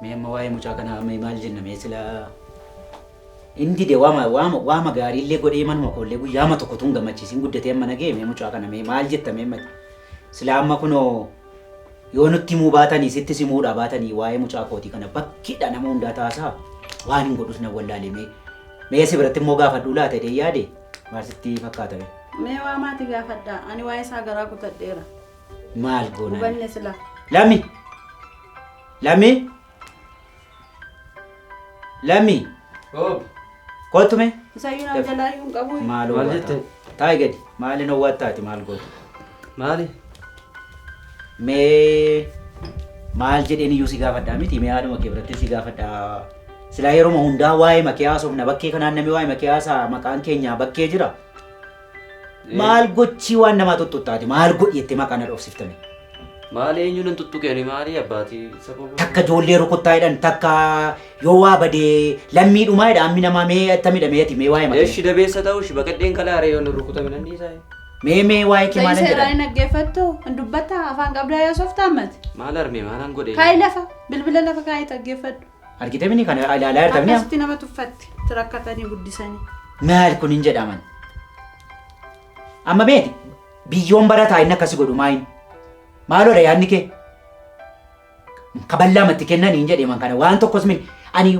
Mee amma waa'ee mucaa kanaa mee maal jenna mee silaa inni dide waama waama waama gaariillee godhee manuma koollee guyyaama tokko tun gammachiisin guddatee amma nagee mee mucaa kana mee maal jetta mee mati silaa amma kunoo yoo nutti himuu baatanii sitti simuudhaa baatanii waa'ee mucaa kootii kana bakkiidha nama hundaa taasaa waan hin godhus nan wallaale mee mee si biratti immoo gaafadhuu laata jedhee yaade maal sitti fakkaata mee Mee waa maati gaafadhaa. Ani waa'ee isaa garaa kutadheera. maal goona Hubanne sila. Lami Lami Lami Oob. kottu mee Isayyuu nama jalaa iyyuu hin qabu. maal Maal jette? Taa'i gadi maaliin owwattaati maal gootu Maali? Mee maal jedheen iyyuu si gaafadhaa miti mee haadhuma kee biratti si gaafadhaa. Silaa yeroo hundaa waa'ee makee haasofna bakkee kanaan namni waa'ee makee haasaa maqaan keenya bakkee jira. Maal gochii waan namaa tuttuttaati maal godhi jettee maqaa na dhoofsiftame. Maali eenyu nan tuttuqeeni maali abbaatii sababa. Takka ijoollee rukuttaa jedhan takka yoo waa badee lammiidhumaa jedha ammi namaa mee attamidha mee ati mee waa'ee makee. Eshi dabeessa ta'u shi baqadheen kalaaree yoo nu rukutame nan dhiisaa. Mee mee waa'ee kee Ta'ii maalan seeraa jedhan. hin dhaggeeffattu. Hin dubbattaa afaan qabdaa yoo softaa ammati. Maal arme maalan godhe? Kaayi lafa. Bilbila lafa kaayii dhaggeeffadhu. Argite mini kana ilaalaa jirta mini Akkasitti nama tuffatti. Itti rakkatanii guddisanii. maal kun hin jedhaman. Amma beeti biyyoon barataa inni akkasi godhu maayin. Maaloodha yaadni kee? Kaballaa matti kennan hin jedhe man kana waan tokkos min ani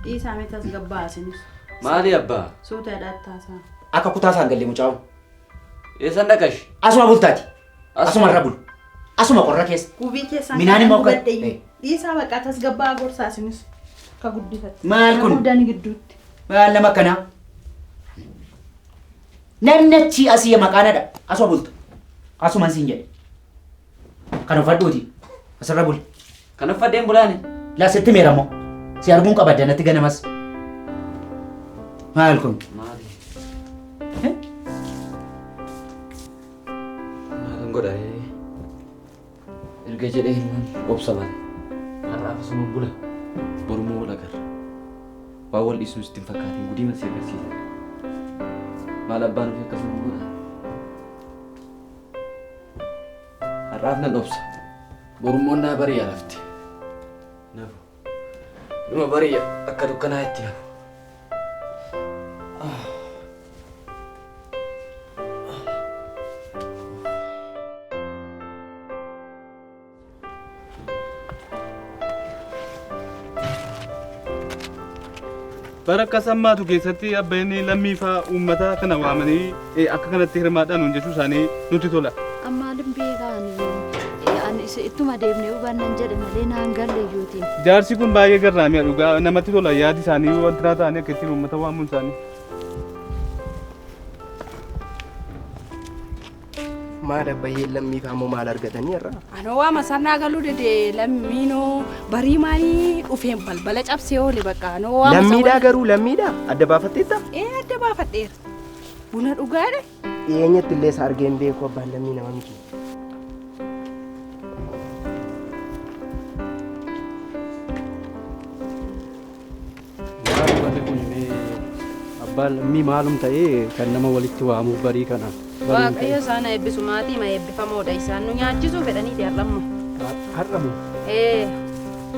Dhiisaa mee tasgabbaa isinis. Maali abbaa? Suuta hidhattaasaa. akka kutaa isaan galle mucaa'u. Eessan dhaqash? Asuma bultaati. Asuma irra bulu. Asuma qorra keessa. Gubii keessaan Minaan immoo akka- hubadhe iyyuu. Dhiisaa bakka tasgabbaa gorsaa isinis. Ka guddifatte. Maal kun? Guddaan gidduutti. Maal nama akkanaa? Namni achii asii maqaan hadha. Asuma bulta. Asuman siin jedhe. Kan uffadhuuti. Asirra buli. Kan uffadheen bulaani. Laa sitti meeramoo. Si arguun qaba danatti ganamas. Maal kun? Maali? Eh? Maalan godha ee? Erga jedhee ilmaan obsa malee. Har'aaf asuma bula. Borummoo wal agarra. Waan wal dhiisnu sitti hin fakkaatin gudii mati si agarsiisa. Maal abbaan ofii akkasuma godha? Har'aaf nan obsa. Borummoo naa bari'a lafti. Nafu. Numa bari'a akka dukkanaa itti nafu. Bara akkas ammaatu keessatti abbayni lammii fa'aa uummata kana waamanii akka kanatti hirmaadhaan hojjechuu isaanii nutti tola. Ammaalin beekaa ani ani ittuma deemnee hubannan jedhe malee naan galle iyyuutiin. Jaarsi kun baay'ee garraamiidha dhugaa namatti tola yaadi isaanii wanti ta'anii akka ittiin uummata waamuun isaanii. Maal abbayyeen lammii fa'aa maal argatanii irraa? Anoo waa masarnaa galuu dide lammiinoo barii maalii dhufeen balbala cabsee oole bakka anoo waa Lammiidhaa garuu lammiidhaa adda baafatteetta? Ee adda baafadheera. Buna dhugaadha. Dhiyeenyatti illee isa argeen beeku abbaan lammii nama miti. Maal barri kun mee abbaan lammii maalum ta'ee kan nama walitti waamuuf barii kana. Waaqayyo isaan haa eebbisu maatii ma eebbifamoodha isaan nu nyaachisuu fedhaniiti har'ammo. Har'amu Ee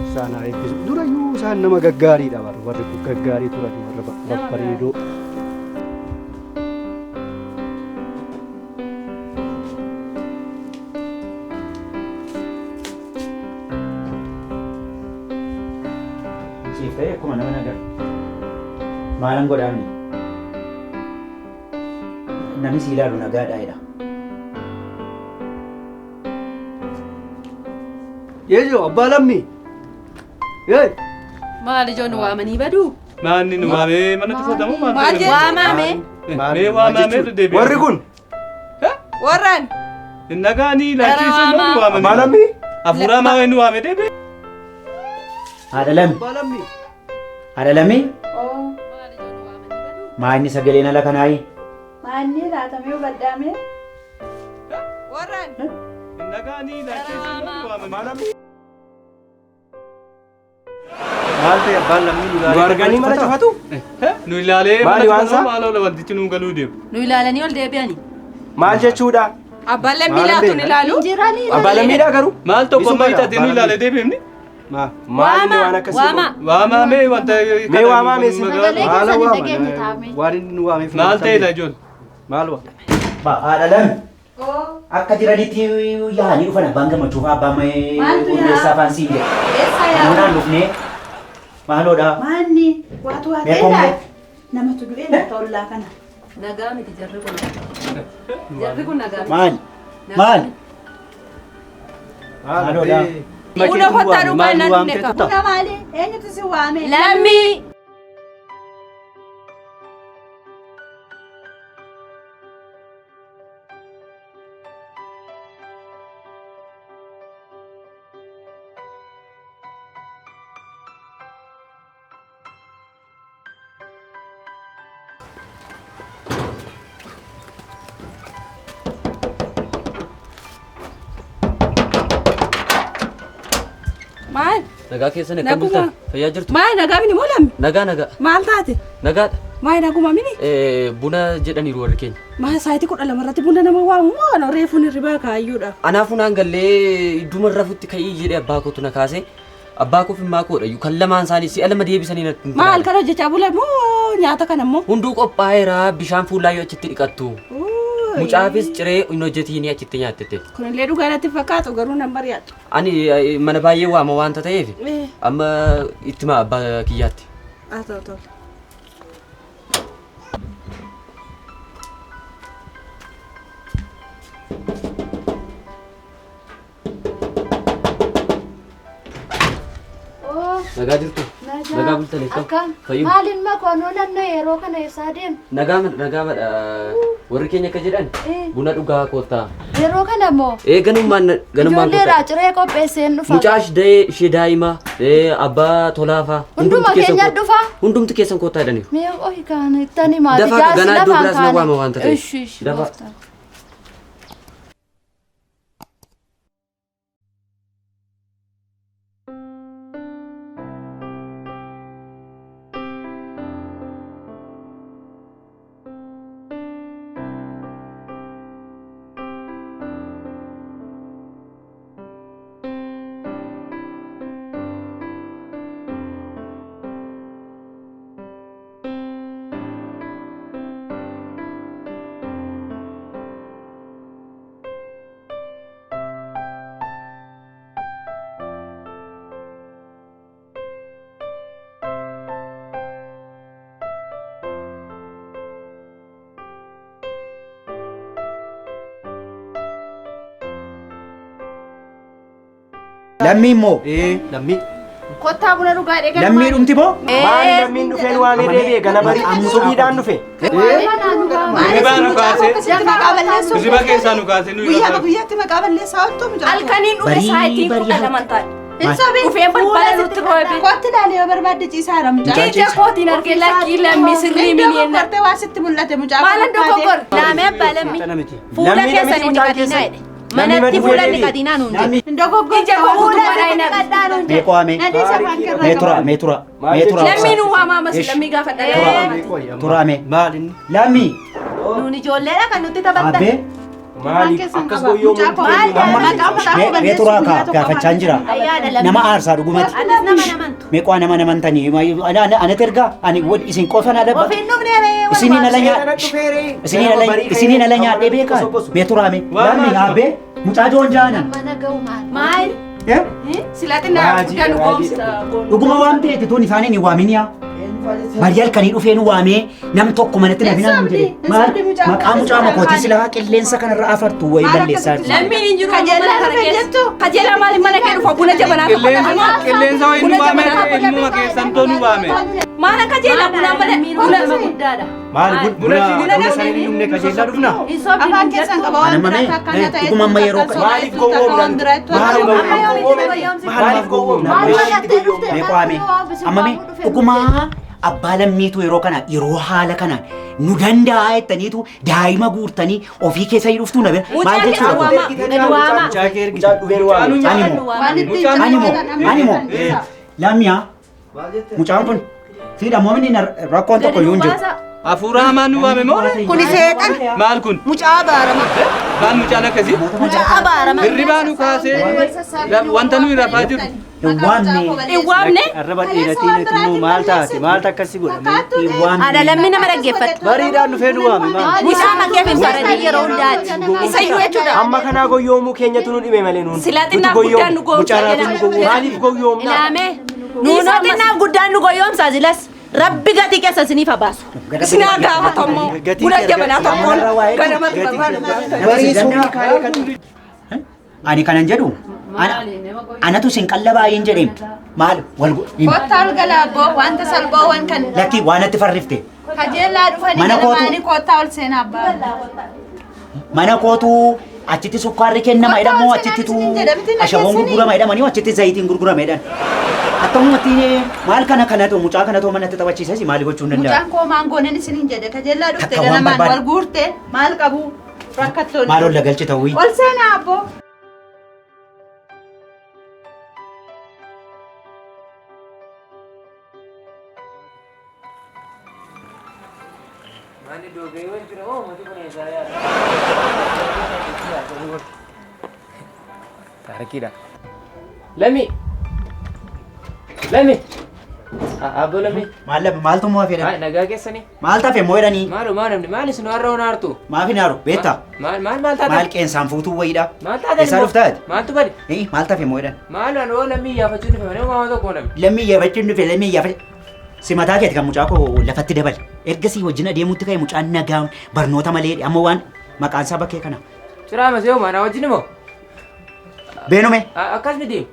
isaan haa eebbisu. Durayyuu isaan nama gaggaariidha warri warri kun gaggaarii turan warra babbareedoo. Siif ta'e akkuma nama nagaa. Maalan godhaamni? Namni si ilaalu nagaadhaa jedha. Yeejo abbaa lammii. Yee. Maal ijoon waamanii baduu? Maanni nu waamee mana cufatamu maal Maal ta'e? waamame? Mee waamamee deddeebi'e. Warri kun Warraan Hin dhaga'anii ilaalchiisuu moo nu abbaa waamanii? lammii? Hafuuraa maa nu waamee deebi'e? Haadha lammi. Abbaa lammii. Haadha lammi. Maal ijoon waamanii baduu? Maa inni sagaleen ala kanaayi? Maanni laatamee hubadhaame? Warraan. Nagaanii lakkee. Maal ta'e abbaan lammii nu Nu arganii mana cufatu? Nu ilaalee Maali waan isaa? Maal wantichi nu galuu deemu. Nu ilaalanii ol deebi'ani. Maal jechuudha? Abbaan lammii laatu ni ilaalu? Injiranii Abbaan lammiidhaa garuu? Maal tokko Isuma amma hiixatee nu abbaan ilaalee deebi'emni? Maal inni waan akkasii Waama. godhu? Waamaa mee wanta. Mee waamaa mee si? Sagalee Maal keessan hin waama? dhageenye taa'ame. Waan inni nu waameef. Maal ta'e laa ijoollee? Maal waa? Ba haadha lami. Akka jiranitti yaa'anii dhufan abbaan gammachuu fa'aa abbaan Maaltu yaa'a? urgeessaa fa'aan siin jedhe. Eessa yaa? Namoonni dhufnee maaloodha. Maanni waatu waa Mee ta'e kommee? laata? Namatu du'e laata ollaa kana. Nagaa miti jarri kun. Jarri kun nagaa miti. Maal? Maal? Maaloodha. Buna kottaa dhugaa nan dhufne qaba. Buna maali? Eenyutu si waame? Lammii. Maal? Nagaa keessan akkam Naguma. bultan? Fayyaa jirtu? Maal nagaa mini moo lammi? Nagaa nagaa. Maal taate? Nagaadha. Maal naguma mini? Buna jedhaniiru warri keenya. Maal sa'aatii 12 irratti buna nama waamu moo ana reefuun hirribaa kaayyuudha? Anaafuu naan gallee idduma rafutti ka'ii jedhee abbaa kootu na kaase. Abbaa koof immaa koodha. Kan lamaan isaanii si'a lama deebisanii natti hin Maal kana hojjechaa bula moo nyaata kana immoo? Hunduu qophaa'eera bishaan fuullaa yoo achitti dhiqattu. Mucaafis ciree hin hojjetiin achitti nyaattette. Kunillee dhugaa natti fakkaatu garuu nan bari'adha. Ani mana baay'ee waama waanta ta'eef amma ittima abbaa kiyyaatti. Haa ta'u ta'u. Nagaa jirtu? Nagaa bultanii Akkam? Fayyuu? Maaliin makoonoo naannoo yeroo kana eessaa deemu? Nagaa nagaa madha. Warri keenya akka jedhan buna dhugaa koottaa. Yeroo kana moo? Ganummaan ganummaan Ijoolleedhaa ciree qopheesseen dhufa. Mucaash da'ee ishee daa'ima abbaa tolaafaa. Hunduma keenya dhufa. Hundumti keessan koottaa jedhaniiru. Mee ohi kan ittani maati Dafaa jaarsi ganaa iddoo lafaan biraas na waama waanta ta'eef. Ishi ishi. Dafaa. Gooftaa. Lammii immoo? Lammii. Kottaa buna dhugaa dheegan. Lammii dhumti moo? Maali lammiin dhufeen waamee deebi'e gana barii subiidhaan dhufe. Hirribaa nu kaasee. Hirribaa keessaa nu kaasee nu Guyyaa guyyaatti maqaa balleessaa ooltu mucaa. Halkaniin dhufe sa'aatii 12 taa'e. Dhufeen balbala nutti roobe. Kootti ilaalee yoo barbaadde ciisaadha mucaa. Ija kootiin argee lakkii lammii sirrii Iddoo mini enna. kokkortee waa sitti mul'ate mucaa. Maal iddoo kokkor? Laamee abbaa lammii. Miti. Fuula Lammii keessan namichi hin mucaan dhiqatinaa keessan. jedhe. Manatti fuula hin dhiqatinaa nuun jedhe. Ija koo guutummaa hin argu. Mee qo'ame? Mee tura, mee tura, mee tura. Lammii nu waamaa mas lammii gaafa dhala. Tura mee. Maal inni? Lammii. Nuun ijoolleedha kan nutti taphattan. Abbee. Maali akkas goyyoo Mee turaa kaa gaafachaa jira. Nama aarsaa dhugumatti. Anis nama namantu. Mee qo'a nama namantanii anatti ergaa ani isin qofa na dabba. Ofiin dhufnee ree. Isiniin ala nyaadhe. Isiniin ala nyaadhee beekaa. Mee turaa mee. Lammii abbee mucaa joon jaanan. Mana ga'u maal? Maal? Silaatiin na guddaa nu goomsa. Dhuguma waan ta'eeti tuun isaaniin hin waamin yaa. Barii halkanii dhufee nu waamee nam tokko manatti na finaan jedhe. Maal maqaa mucaa makootii silaa qilleensa kanarra afartu wayii balleessaa jirti. Lammiin hin jiru mana kana keessa. Kajeelaa maaliif mana kee dhufa buna jabanaa tokko Qilleensa wayii nu waame ilmuma keessan too nu waame. Maala kajeelaa buna mana Buna guddaadha. Maal buna buna sanii dhumne kajeellaa dhufna? Afaan keessan qaba waan biraa akkana ta'e. Dhuguma amma yeroo Maaliif gowwoomna? Maaliif gowwoomna? Mee qo'ame. Amma mee dhugumaa Abbaa lammiitu yeroo kana yeroo haala kanaan nu danda'a jettaniitu daa'ima guurtanii ofii keessa dhuftuu na bira maal jechuudha kun? Mucaa kee ergite. Animo animo lammiyaa mucaan kun fiidha moomini rakkoon tokko iyyuu hin jiru. Hafuura hamaan nu waame moo? Kuni seexan. Maal kun? Mucaa abaarama. Maal mucaan akkasii? Mucaa abaarama. Hirribaa nu kaasee wanta nuyi rafaa jirru. Hin waamne. Hin waamne. Arraba dheeratiin immoo maal taate maaltu akkasii godhame? Hin waamne. Haadha lammii nama dhaggeeffatu. Bariidhaan dhufee nu waame maal? Mucaa makeef hin baradin yeroo hundaati. Isa iyyuu jechuudha. Amma kanaa goyyoomuu keenyatu nu dhime malee nuun. Silaa xinnaaf guddaan nu goomsa jedhama. Maaliif goyyoomna? Ilaamee. Nuunoo xinnaaf guddaan nu goyoomsa silas. Rabbi gatii keessa isiniif haa baasu. Isinaa gaafatammoo. Buna jabanaa tokkoon ganamatti barbaadu. Barii suuqii kaayee kan Ani kanan jedhu anatu sin qallabaa hin jedheem maal wal Kottaa ol galaa abboo wanta salphoowwan kan lakkii waan natti farrifte kajeellaa dhufanii Mana kootu. galmaanii kottaa ol seenaa abbaa. mana kootu achitti sukkaarri kennama jedhamoo achitti tu ashaboon gurgurama jedhamanii achitti zayitiin gurgurama jedhan. Akkamumatti maal kana kanatu mucaa kanatu manatti taphachiisas maal gochuu hin danda'a. Mucaan koo maangoonin isiniin jedhe kajeellaa dhufte Takka waan ganamaan barbaade. wal guurte maal qabu rakkattoonni. Maal ol galchi ta'uu. Ol seenaa abboo. Taarikiidha. Lammi. Lammi. Abbo Lammi. Maal maaltu moo fedhan? Nagaa keessanii. Maal tafe moo jedhanii? Maalu maal namni maal isin har'a honaartu? Maaf hin haaru beektaa? Maal maal maal taatan? Maal qeensaan fuutuu wayiidha? Maal taatan? Eessaa dhuftaa ati? Maaltu bade? Maal tafe moo jedhan? Maal an oo lammii yaafachuu dhufe malee uumamaa tokko namni. Lammii yaafachuu dhufe lammii yaafachuu. Si mataa keeti kan mucaa koo lafatti dabale. Ergasii wajjin adeemutti ka'e mucaan nagaa barnoota malee amma waan maqaan isaa bakkee kana. Ciraama se'oo mana wajjin moo? Beenume. Akkas miti.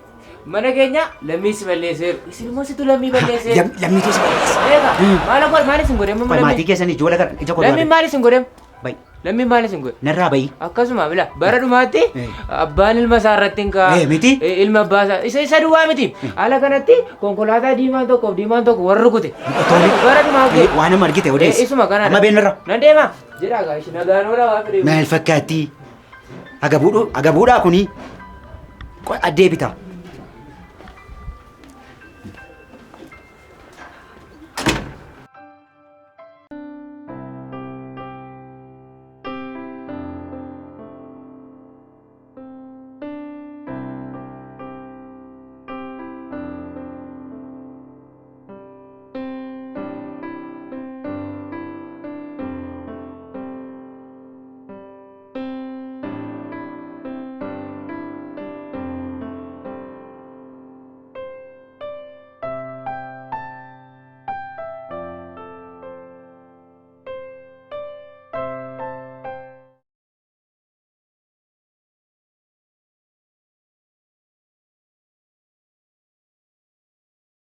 Mana keenya lammii si balleesseeru. Isin immoo situ lammii balleesseeru. Lammiitu si balleesse. Eega maal akka maal isin godhe amma Maatii lammii? keessan ijoola gara ija koo Lammiin maal isin godhe? Bai. Lammiin maal isin godhe? Narraa bayi. Akkasuma bila bara dhumaatti abbaan ilma isaa irratti hin ka'a. Miti? Ilma abbaa isaa isa isa duwwaa miti. Haala kanatti konkolaataa diimaan tokkoof diimaan tokko warra rukute. Bara dhumaa Waan nama argite odeessi. Isuma kanadha. Amma beenurra. Nan deema. Jedhaa gaa ishee nagaan oola waa fedhe. Maal fakkaatti? Agabuudhaa kuni addee bita.